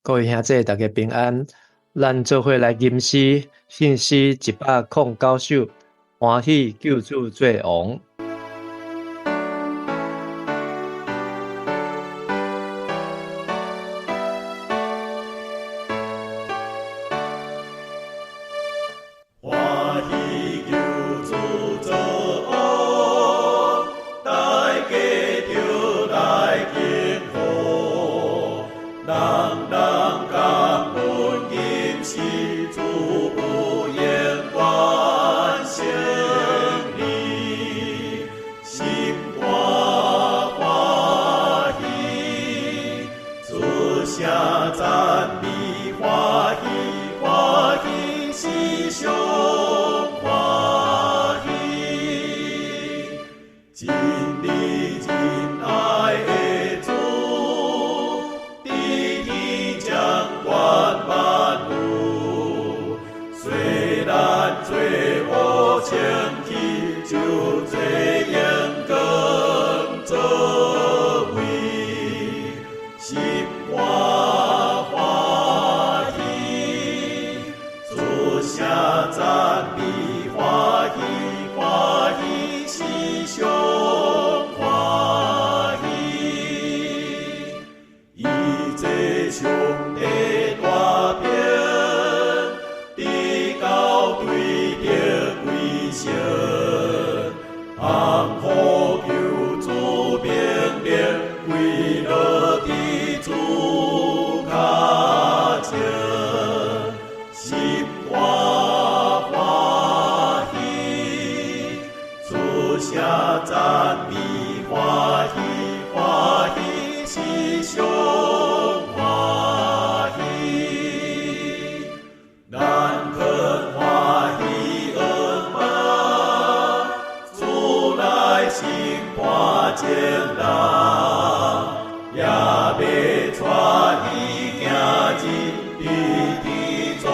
各位兄弟，大家平安。咱做伙來吟詩，聖詩109首，歡喜救主做王。歡喜救主做王，大家著來慶賀，人人感恩吟詩，主有榮願勝利，心肝歡喜，出聲讚美歡喜，歡喜是上歡喜，真理仁愛的主，佇天掌管萬有，雖然罪惡清氣，就這榮光作為，心肝歡喜，出聲讚美歡喜，歡喜是上歡喜，伊坐上帝大權，至高對得歸神，降予救主命令，跪落佇主跤前，心肝歡喜，出聲讚美歡喜，歡喜是上歡喜，咱肯歡喜恩馬，主來審判眾人，也欲帶伊行入佇天祖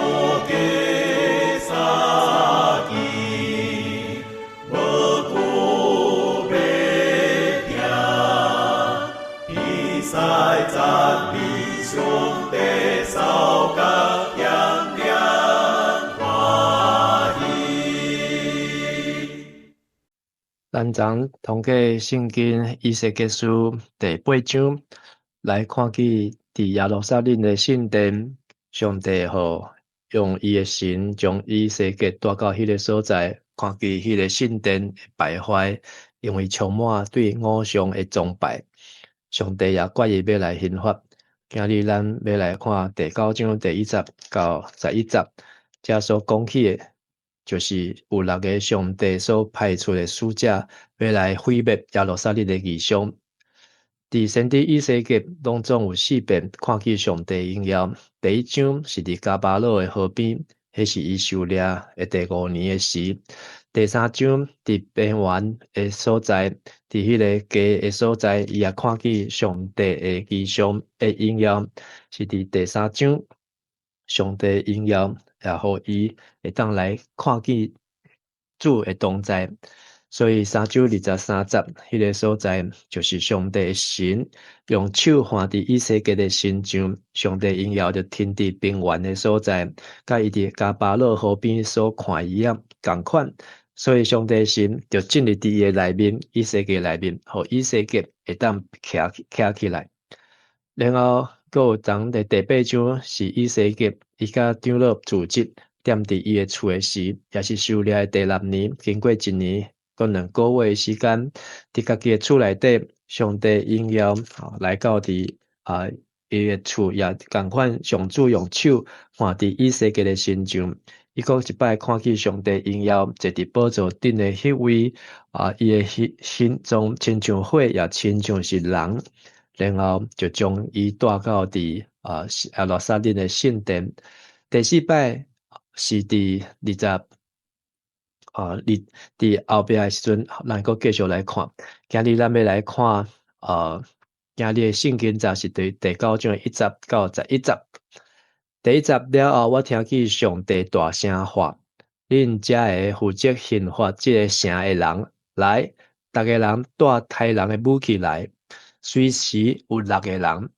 家三更，無久欲聽，天使讚美上帝，哨角響亮歡喜。咱昨通過聖經以西結書第八章來看見佇耶路撒冷的聖殿，上帝予用伊的神將以西結帶到彼个所在，看見彼个聖殿敗壞，因為充滿對偶像的崇拜。上帝也決意欲來刑罰。今日咱欲來看第九章第一節到11節，這所講起的，就是有六个上帝所派出的使者，欲來毀滅耶路撒冷的異象。佇先知以西結攏總有四遍看見上帝榮耀。第一章是佇迦巴魯的河邊，彼是伊受掠的第五年的時。第三章佇平原的所在，佇彼个低的所在，伊也看見上帝的異象的榮耀，是佇第三章上帝榮耀，也予伊會當來看見主的同在。所以三章23節，彼个所在就是上帝的神用手按佇以西結的身上，上帝榮耀就停佇平原的所在，佮伊佇迦巴魯河邊所看伊仔仝款。所以上帝神就進入佇伊的內面，以西結內面，予以西結會當徛徛起來。然後，閣有當佇第八章是以西結伊佮長老組織踮佇伊的厝的時，也是受掠的第六年，經過一年閣兩個月的時間，佇家己的厝內底，上帝榮耀來到佇伊的厝，也仝款上主用手按佇以西結的身上，伊閣一擺看見上帝榮耀坐佇寶座頂的彼位，伊的形狀親像火，也親像是人，然後就將伊帶到佇耶路撒冷的聖殿。第四擺是佇二十佇後壁的時陣，咱閣繼續來看。今日咱欲來看，今日的聖經節是第九章一節到11節。第一節了後，我聽見上帝大聲喊：恁遮个負責刑罰這个城的人，來，逐个人帶刣人的武器來。隨時有六个人，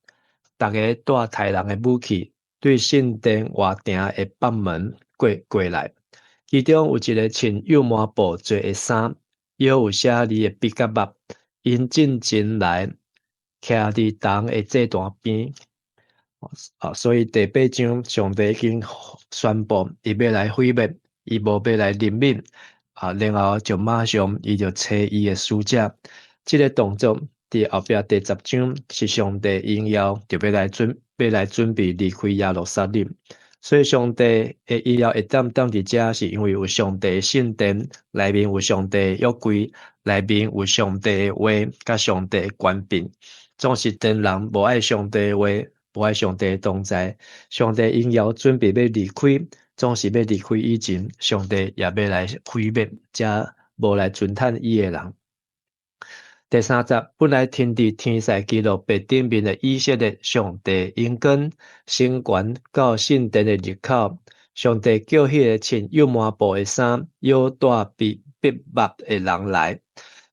逐个帶刣人的武器，對聖殿外埕的北門過過來。其中有一个穿幼麻布做的衫，腰有寫字的筆佮襪，𪜶進前來，徛佇銅的祭壇邊。啊，所以第八章上帝已經宣布，伊欲來毀滅，伊無欲來憐憫。啊，然後就馬上伊就差伊的使者。這个動作佇後壁第十章是上帝榮耀，就欲來準欲來準備離開耶路撒冷。所以上帝的榮耀會當踮佇遮，是因為有上帝聖殿內面有上帝約櫃，內面有上帝的話，佮上帝的權柄。總是當人無愛上帝的話，無愛上帝的同在，上帝榮耀準備欲離開，總是欲離開以前，上帝也欲來毀滅遮無來尊嘆伊的人。第三節，本來停佇天使基路伯頂面的以色列上帝榮光升懸到聖殿的入口，上帝叫彼个穿幼麻布的衫、腰帶筆筆襪的人來。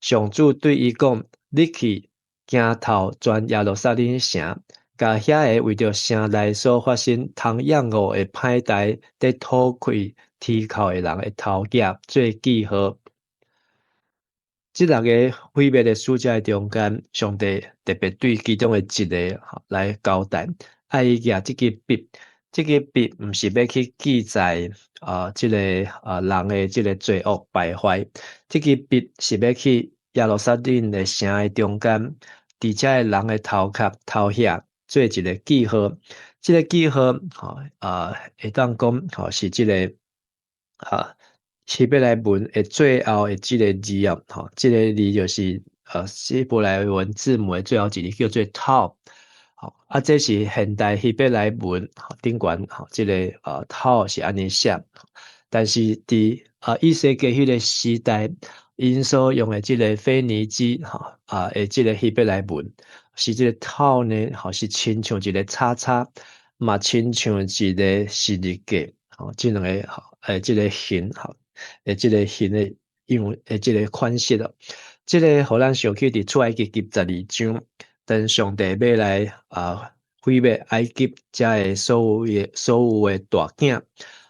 上主對伊講：你去行透全耶路撒冷城，共遐个為著城內所發生通厭惡的歹代，佇吐氣啼哭的人的頭額做記號。這六個毀滅的使者的中間，上帝特別對其中的一个來交代，愛伊舉這支筆，這支筆毋是欲去記載啊，這个人的這个罪惡敗壞，這支筆是欲去耶路撒冷的城的中間，佇遮个人的頭殼頭額做一个記號，這个記號吼啊，會當講吼是這个希伯來文的最後的這个字哦，吼，這个字就是希伯來文字母的最後一字叫做 Taw，吼，啊，這是現代希伯來文頂懸吼，這个Taw 是按呢寫，但是佇以西結彼个時代，𪜶所用的這个腓尼基吼的這个希伯來文，是這个 Taw 呢，吼是親像一个叉叉，嘛親像一个十字架，吼，這兩个吼這个形吼。的這个形的樣的這个款式咯，這个予咱想起佇出埃及記12章，當上帝欲來毀滅埃及遮的所有的大囝，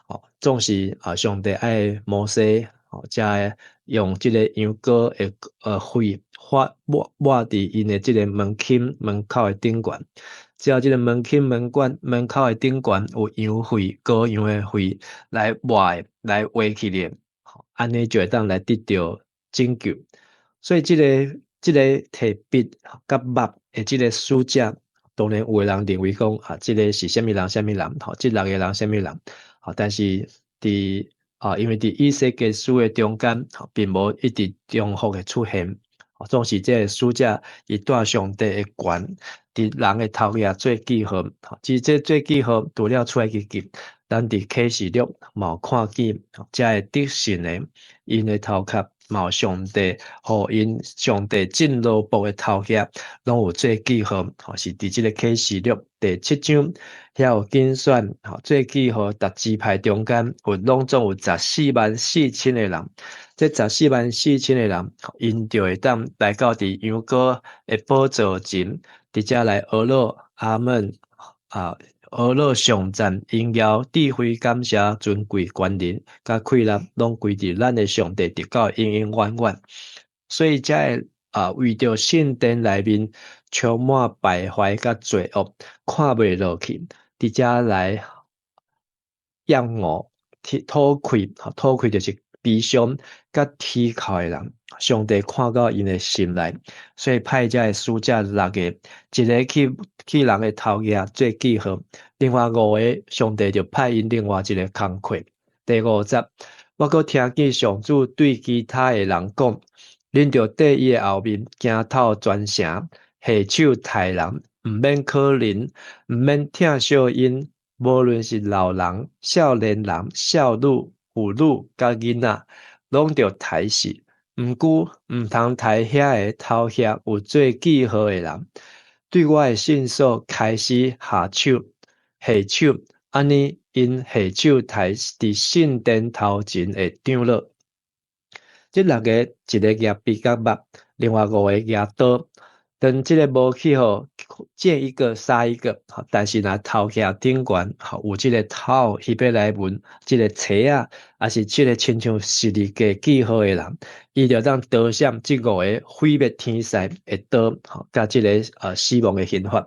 吼，總是上帝愛摩西吼，才用這个羊羔的血抹抹抹佇𪜶的這个門檻門口的頂懸，只要這个門檻門關門口的頂懸有羊血羔羊的血來抹的來畫起來，按呢就會當來得著拯救。所以這个這个提筆佮襪的這个使者，當然有的人認為講啊，這个是啥物人啥物人，吼，這六个人啥物人，吼，但是佇因為佇以西結書的中間，並無一直重複的出現，總是這个使者伊帶上帝的權，佇人的頭額做記號，其實這做記號除了出埃及記，咱佇啟示錄嘛有看見，遮个得勝的，𪜶的頭殼嘛有上帝，予𪜶上帝進羅卜的頭額，攏有做記號，吼，是佇這个啟示錄第七章，遐有揀選，吼，做記號，逐支派中間有攏總有144,000個人，這十四萬四千個人，𪜶就會當來到佇羊羔的寶座前，佇遮來呵咾阿們啊，呵咾頌讚榮耀智慧感謝尊貴權能佮氣力，攏歸佇咱的上帝，直到永永遠遠。所以才會為著聖殿內面充滿敗壞佮罪惡，看袂落去，佇遮來厭惡、吐氣，吐氣就是悲傷佮啼哭的人，上帝看到𪜶的心內，所以派遮的使者六个，一个去去人的頭額做記號，另外五个上帝就派𪜶另外一个工課。第五節，我閣聽見上主對其他的人講：恁著綴伊的後面行透全城，下手刣人，毋免可憐，毋免疼惜𪜶，無論是老人、少年人、少女、婦女佮囡仔，攏著刣死。毋過毋通刣遐個頭額有做記號的人。對我的聖所開始下手下手，按呢𪜶下手刣佇聖殿頭前的長老。這六个，一个舉筆佮襪，另外五个舉刀。當這个無去予見一個殺一個，但是若頭殼頂懸，有這个頭希伯來文這个冊仔，抑是這个親像十字架記號的人，伊就當逃閃這五个毀滅天使的刀，佮這个死亡的刑罰。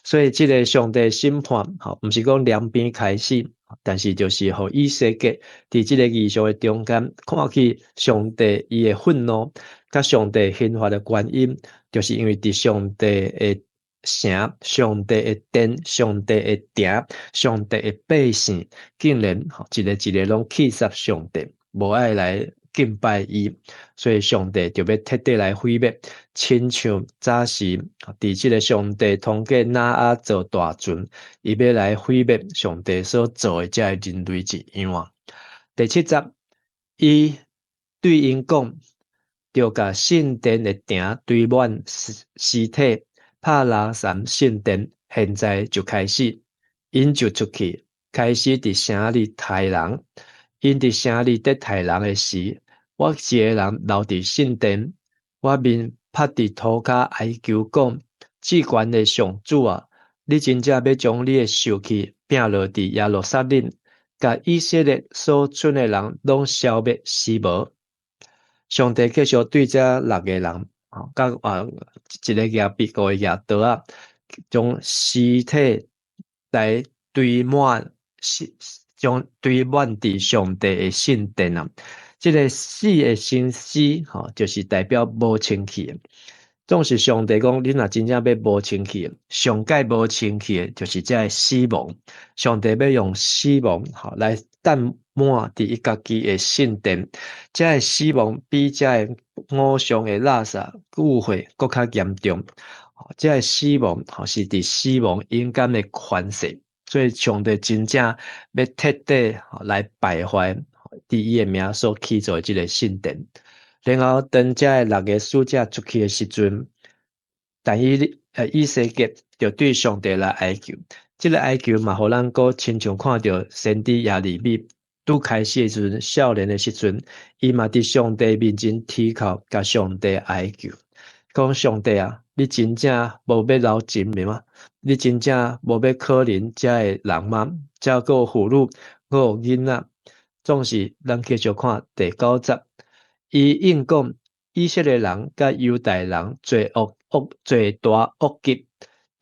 所以這个上帝審判，毋是講兩邊開始，但是就是予以西結佇這个異象的中間，看見上帝伊的憤怒，佮上帝刑罰的原因，就是因為佇上帝的城、上帝的殿、上帝的埕、上帝的百姓，竟然一個一個攏棄殺上帝，無愛來敬拜伊，所以上帝就欲徹底來毀滅，親像早時佇這个上帝通過挪亞造大船，伊欲來毀滅上帝所造的這个人類一樣。第七節，伊對𪜶講，著共聖殿的埕堆滿屍體，拍拉桟聖殿，現在就開始，𪜶就出去，開始佇城裡刣人。𪜶佇城裡咧刣人的時，我一个人留佇聖殿，我面拍佇塗跤哀求講：至懸的上主啊，你真正欲將你的受氣摒落佇耶路撒冷，共以色列所剩的人攏消滅是無？上帝繼續對這六个人，佮一个舉筆，五个舉刀仔，將屍體來堆滿，將堆滿佇上帝的聖殿啊！這个死的身屍，就是代表無清氣的。總是上帝講，你若真正欲無清氣，上蓋無清氣的，就是這个死亡。上帝欲用死亡，來填滿佇伊家己的聖殿。這个死亡比這个偶像的垃圾誤會閣較嚴重。這个死亡，是佇死亡陰間的權勢。所以上帝真正欲徹底來敗壞佇伊的名所起造的這个聖殿。然後當這个六个使者出去的時陣，但以以西結就對上帝來哀求。這个哀求嘛，予咱閣親像看著先知耶利米拄開始的時陣，少年的時陣，伊嘛佇上帝面前啼哭，共上帝哀求，講上帝啊，你真正無欲留情的嗎？你真正無欲可憐這个人嗎？這閣有婦女，閣有囡仔，總是咱繼續看第九節。伊應講，以色列人佮猶大人罪惡惡罪大惡極，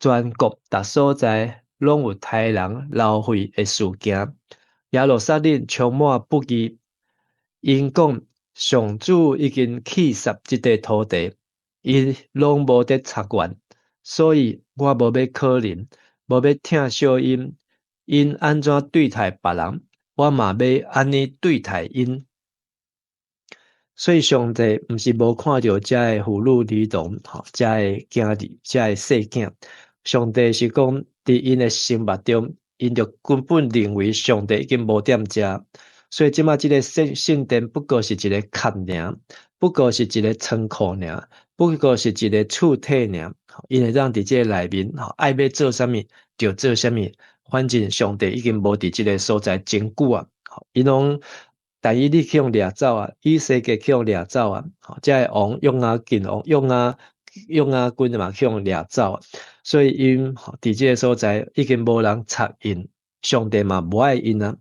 全國逐所在攏有刣人流血的事件。耶路撒冷充滿不義。𪜶講，上主已經棄殺這塊土地，伊攏無佇察願，所以我無欲可憐，無欲疼惜𪜶。𪜶按怎對待別人，我嘛欲按呢對待𪜶。所以上帝毋是無看著這个婦女兒童，這个囝兒，這个細囝。上帝是講，佇𪜶的生活中，𪜶就根本認為上帝已經無踮遮，所以這馬這个聖殿不過是一个殼爾，不過是一个倉庫爾，不過是一个厝體爾。𪜶會當佇這个內面，愛欲做啥物就做啥物，反正上帝已經無佇這个所在真久啊，𪜶攏。但以理去予掠走啊，以西結去予掠走啊，這个王約雅敬王約雅斤嘛去予掠走啊，所以𪜶佇這个所在已經無人插𪜶，上帝嘛無愛𪜶啊，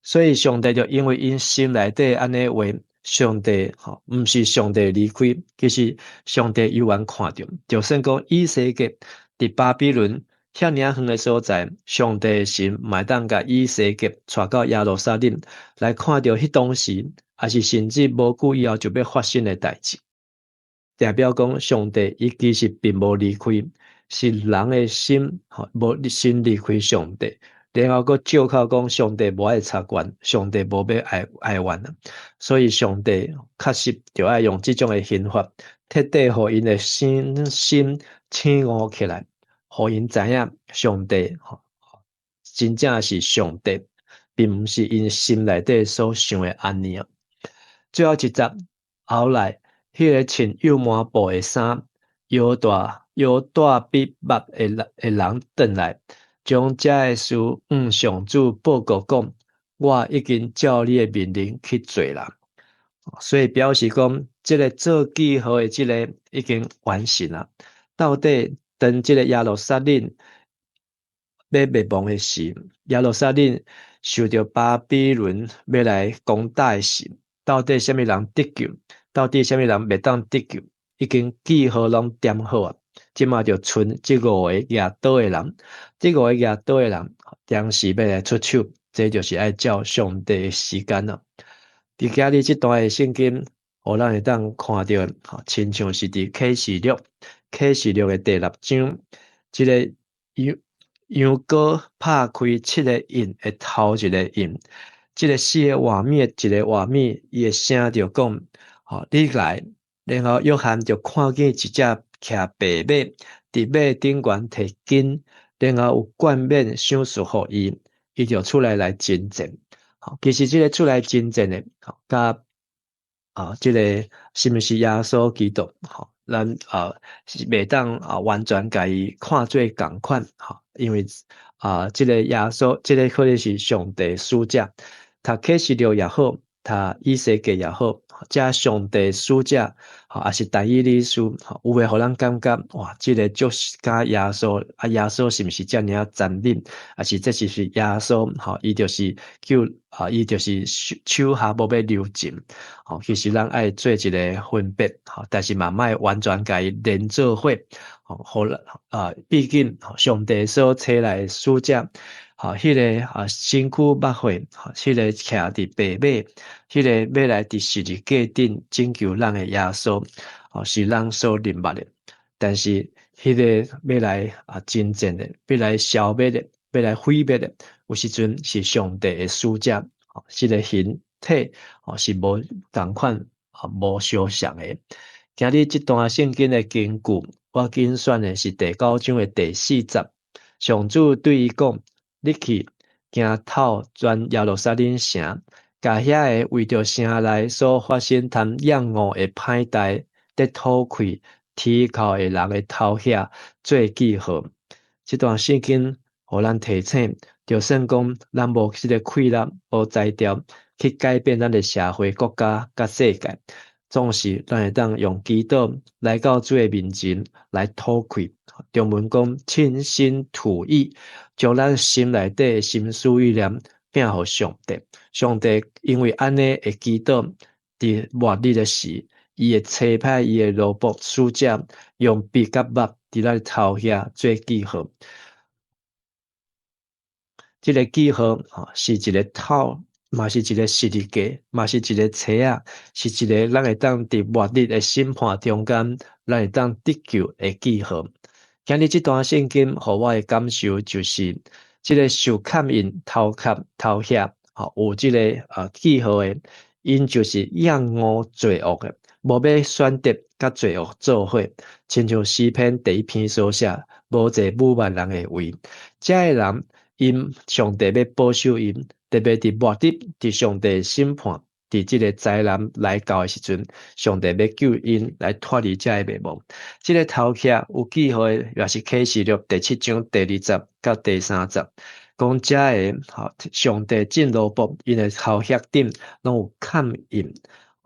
所以上帝就因為𪜶心內底按呢話，上帝毋是上帝離開，其實上帝猶原看著，就算講以西結佇巴比倫遐爾遠的所在，上帝神嘛會當共以西結帶到耶路撒冷來看著彼當時，抑是甚至無久以後就欲發生的代誌。代表講上帝伊其實並無離開，是人的心無先離開上帝，然後閣借口講上帝無愛察願，上帝無欲哀怨，所以上帝確實就愛用這種的刑罰，徹底予𪜶的心醒悟起來。予𪜶知影上帝真正是上帝，並毋是𪜶心內底所想的按呢。最後一節，後來彼个穿幼麻布的衫，腰帶筆襪的人轉來，將這个事向上主報告講，我已經照你的命令去做啦。所以表示講，這个做記號的這个已經完成啦。到底當這個耶路撒冷欲滅亡的時，耶路撒冷受著巴比倫欲來攻打的時，到底啥物人得救？到底啥物人袂當得救？已經記號攏點好啊！這馬就賰這五個舉刀的人，這五個舉刀的人當時欲來出手，這就是愛照上帝的時間啦。佇今日這段的聖經，予咱會當看著，親像是佇啟示錄，啟示錄的第六章，這個羊羊羔拍開七個印的頭一個印，這個四個活物的一個活物，伊的聲就講：吼，你來，然後約翰就看見一隻騎白馬，佇馬頂懸提金，然後有冠冕賞賜予伊，伊就出來來征戰。其實這個出來征戰的，佮這個是毋是耶穌基督？吼，咱是袂當完全共伊看做仝款，吼，因為這個耶穌，這個可能是上帝使者，讀啟示錄也好，讀以西結也好，這上帝使者，吼，抑是但以理書，有的予咱感覺，哇，這個就是佮耶穌，啊，耶穌是毋是遮爾仔殘忍？抑是這是是耶穌，吼，伊就是叫，伊就是手手下無欲留情，吼，其實咱愛做一個分別，吼，但是嘛莫完全共伊連做伙，吼，予咱，畢竟上帝所差來的使者，吼，彼個身軀擘血，吼，彼個徛佇白馬，彼個欲來佇十字架頂拯救咱的耶穌，吼，是咱所認捌的。但是，彼個欲來征戰的，欲來消滅的，欲來毀滅的，有時陣是上帝的使者，吼，這個形體，吼，是無仝款，無相像的。今日這段聖經的根據，我揀選的是第九章的第四節。上主對伊講：你去行透全耶路撒冷城，共遐个為著城內所發生貪厭惡的歹代，得吐氣啼哭的人的頭遐做記號。這段聖經予咱提醒，就算講咱無這个氣力、無才調去改變咱的社會、國家佮世界，總是咱會當用祈禱來到主的面前來吐氣。中文講傾心吐意，將咱心內底的心思意念摒予上帝。上帝因為按呢的祈禱，佇末日的時，伊會差派伊的奴僕使者，用筆佮墨佇咱頭遐做記號。這個記號吼，是一個套，嘛是一個十字架，嘛是一個冊仔，是一個咱會當佇末日的審判中間，咱會當得救的記號。今日這段聖經，予我的感受就是，這個受崁印頭殼頭遐吼有這個記號的，𪜶就是厭惡罪惡的，無欲選擇佮罪惡做伙。親像詩篇第一篇所寫，無坐侮慢人的位。這个人，𪜶上帝欲保守𪜶，特別佇末日，佇上帝審判，佇這個災難來到的時陣，上帝欲救𪜶來脫離這个滅亡。這個頭殼有記號的，也是啟示錄第七章第二節佮第三節，講這个吼，上帝眾奴僕，𪜶的頭額頂攏有崁印。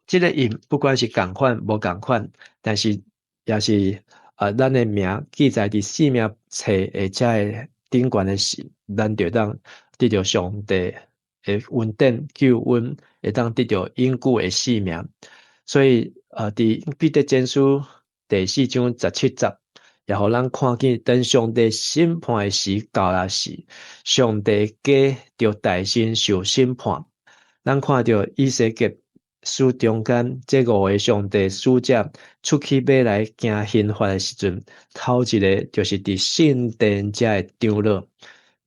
這個印不管是仝款無仝款，但是也是咱的名記載佇生命冊的這个頂懸的時，咱就當得著上帝的恩典救恩，會當得著永久的生命。所以，佇彼得前書第四章十七節，也予咱看見，當上帝審判的時到來時，上帝家就代先受審判。咱看著以西結書中間，這五个上帝使者出去欲來行刑罰的時陣，頭一个就是佇聖殿遮的長老，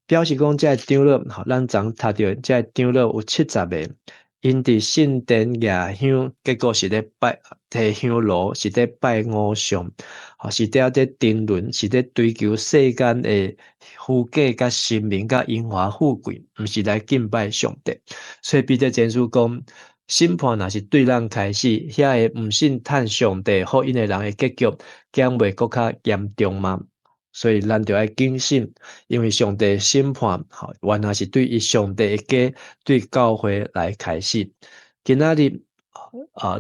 表示講這个長老，吼，咱昨讀著這个長老有70个，𪜶佇聖殿舉香，結果是咧拜提香爐，是咧拜偶像，吼，是佇咧沉淪，是咧追求世間的虛假佮神明佮榮華富貴，毋是來敬拜上帝。所以彼得前書講，審判若是對咱開始，遐个毋信嘆上帝福音的人的結局，敢袂閣較嚴重嗎？所以咱著愛警醒，因為上帝審判，吼，原來是對伊上帝的家，對教會來開始。今仔日，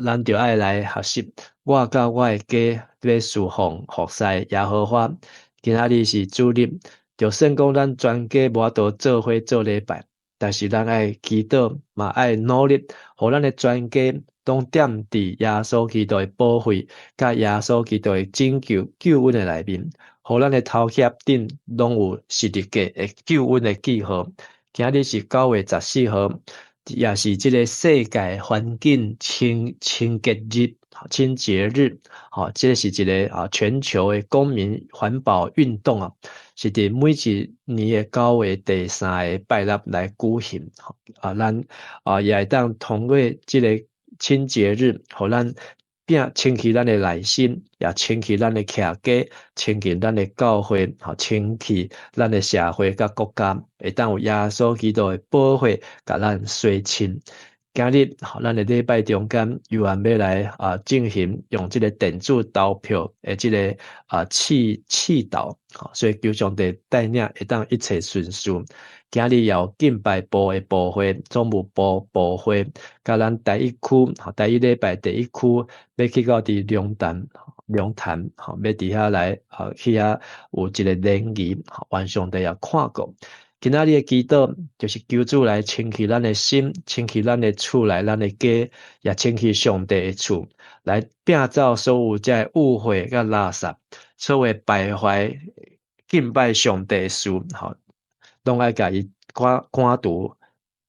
咱著愛來學習，我佮我的家欲侍奉服侍耶和華。今仔日是主日，就算講咱全家無法度做伙做禮拜，但是咱愛祈禱，嘛愛努力，予咱的全家攏踮佇耶穌基督的保護，佮耶穌基督的拯救救恩的內面，予咱的頭殼頂攏有十字架的救恩的記號。今日是9月14號，也是這个世界環境清清潔日、清潔日。吼，這个是一个全球的公民環保運動啊，是佇每一年的九月第三个拜六來舉行。啊，咱也會當通過這个清潔日，予咱摒清氣咱的內心，也清氣咱的徛家，清氣咱的教會，吼，清氣咱的社會佮國家，會當有耶穌基督的寶血，共咱洗清。今日，咱的禮拜中間，猶原欲來進行用這个電子投票的這个試試投，所以求上帝帶領會當一切順遂。今日也有敬拜部的部會，總務部部會，佮咱台一區，台一禮拜第一區，欲去到佇龍潭，龍潭，吼，欲佇遐來，去遐有一个聯誼，願上帝也看顧。今仔日的祈禱就是求主來清氣咱的心，清氣咱的厝內，咱的家，也清氣上帝的厝，來摒走所有這个污穢佮垃圾，所有敗壞敬拜上帝的事，吼，攏愛共伊趕趕除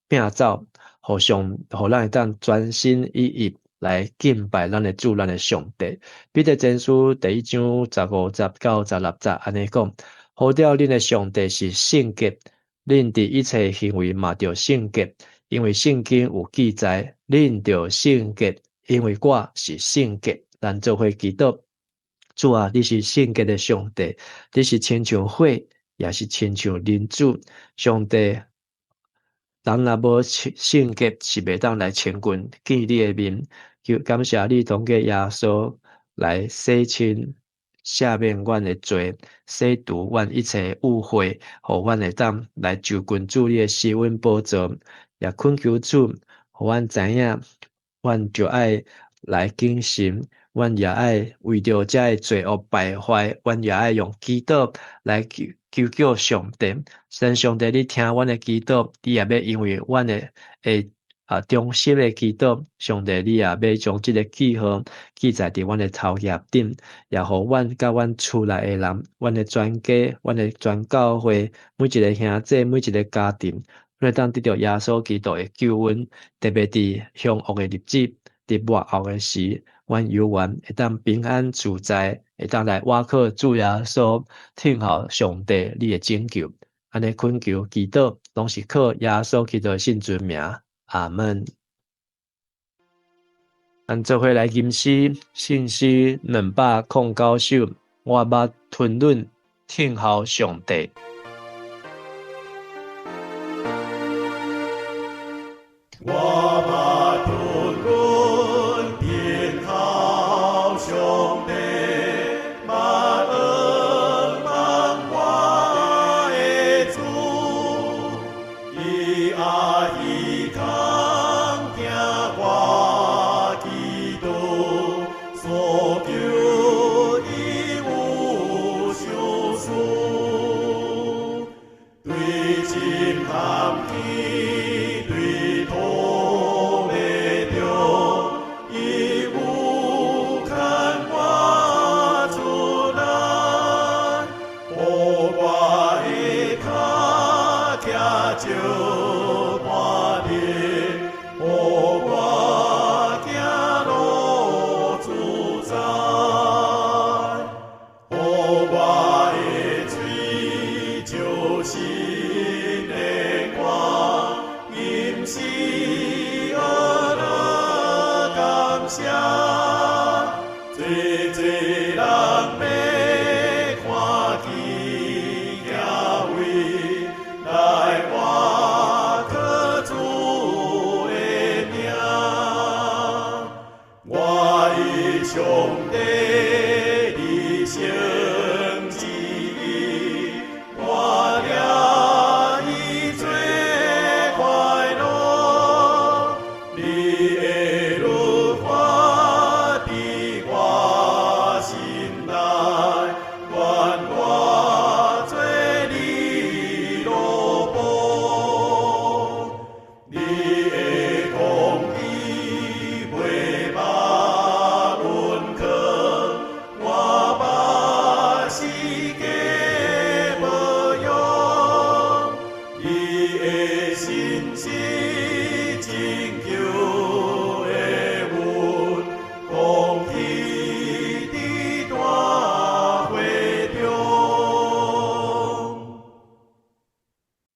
摒走，予上，予咱會當專心一意來敬拜咱的主，咱的上帝。彼得前書第一章15節到16節按呢講：好了，恁的上帝是聖潔，恁佇一切行為嘛著聖潔，因為聖經有記載，恁著聖潔，因為我是聖潔。咱做伙祈禱，主啊，你是聖潔的上帝，你是親像火，也是親像靈子。上帝，人若無聖潔，是袂當來親近見你的面。求感謝你通過耶穌來洗清、赦免阮的罪，洗除阮一切污穢，予阮會當來就近主你的施恩寶座。也懇求主，予阮知影，阮就愛來謹慎，阮也愛為著這个罪惡敗壞，阮也愛用祈禱來求求叫上帝。神上帝，你聽阮的祈禱，你也欲因為阮的會忠心的祈禱，上帝你也欲將這个記號記載佇阮的頭額頂，也予阮佮阮厝內的人，阮的全家，阮的全教會，每一个兄弟，每一个家庭，會當得著耶穌基督的救恩，特別佇凶惡的日子，佇末後的時，阮猶原會當平安自在，會當來倚靠主耶穌，聽候上帝你的拯救。按呢懇求祈禱，攏是靠耶穌基督的聖尊名。阿門。咱做伙來吟詩，聖詩209首，我捌吞忍聽候上帝。我捌吞忍聽候上帝，萬恩萬我的主，伊愛伊空聽我祈禱，所求伊有賞賜，對深坎去，對土的中，伊有牽我出來，予我的跤徛石板頂，予我行路自在，予我的喙唱新的歌，吟詩學樂感謝，濟濟人欲看見行為，來倚靠主的名。我以上帝得勝之意，我掠伊做快樂。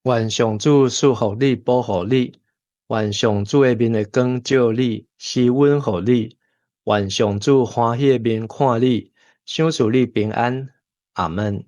願上主賜福你，保護你；願上主的面的光照你，施恩予你；願上主歡喜的面看你，賞賜你平安。阿門。